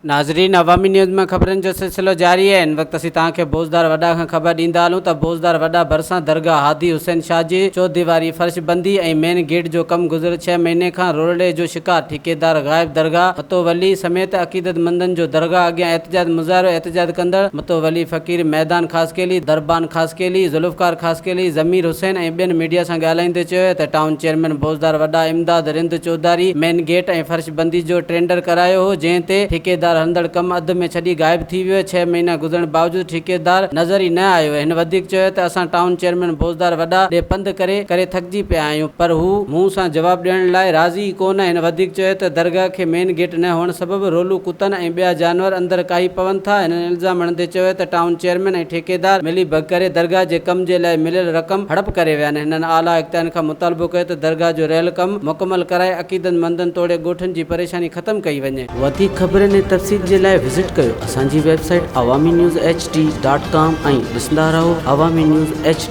ناظرين عوامي نيوز ۾ خبرن جو سلسلو جاري آهي هن وقت اسين توهان کي بوزدار وڏا کان خبر ڏيندا هلون ته بوزدار وڏا ڀرسان درگاهه هادي حسين شاهه جي چوديواري فرش بندي ۽ مين گيٽ جو ڪم گذريل ڇهه مهيني کان رولڙي جو شڪار ٺيڪيدار غائب درگاهه متولي سميت عقيدتمندن جو درگاهه اڳيان احتجاج مظاهرو احتجاج ڪندڙ متولي فقير ميدان خاصخيلي دربان خاصخيلي ذوالفقار خاصخيلي ضمير حسين ۽ ٻين ميڊيا سان ڳالهائيندي چيو ته ٽائون چيئرمين بوزدار وڏا امداد رند چوڌاري مين گيٽ ۽ فرش بندي جو ٽينڊر ڪرايو هو، جنهن تي ٺيڪيدار هلندڙ ڪم اڌ ۾ ڇڏي غائب ٿي ويو، ڇهه مهينا گذرڻ باوجود ٺيڪيدار نظر ئي نه آيو، هن وڌيڪ چيو ته اسان ٽائون چيئرمين بوزدار وڏا ڏي پنڌ ڪري ڪري ٿڪجي پيا آهيون پر هو منهن سان جواب ڏيڻ لاء راضي ئي ڪو نه، هن وڌيڪ چيو ته درگاهه کي مين گيٽ نه هئڻ سبب رولو ڪتن ۽ ٻيا جانور اندر ڪاهي پون ٿا، هنن الزام هڻندي چيو ته ٽائون چيئرمين ۽ ٺيڪيدار ملي ڀڳ ڪري درگاهه جي ڪم جي لاء مليل رقم هڙپ ڪري ويا آهن، هنن اعليٰ اختيارين کان مطالبو ڪيو ته درگاهه جو رهيل ڪم مڪمل ڪرائي عقيدتمندن توڙي ڳوٺن جي پريشاني ختم ڪئي وڃي. وڌيڪ خبرن ۽ تفصيل جي لاء وزٽ ڪيو اسان جي website Awami news H D dot com ۽ ڏسندا رهو عوامي نيوز ايڇ ڊي.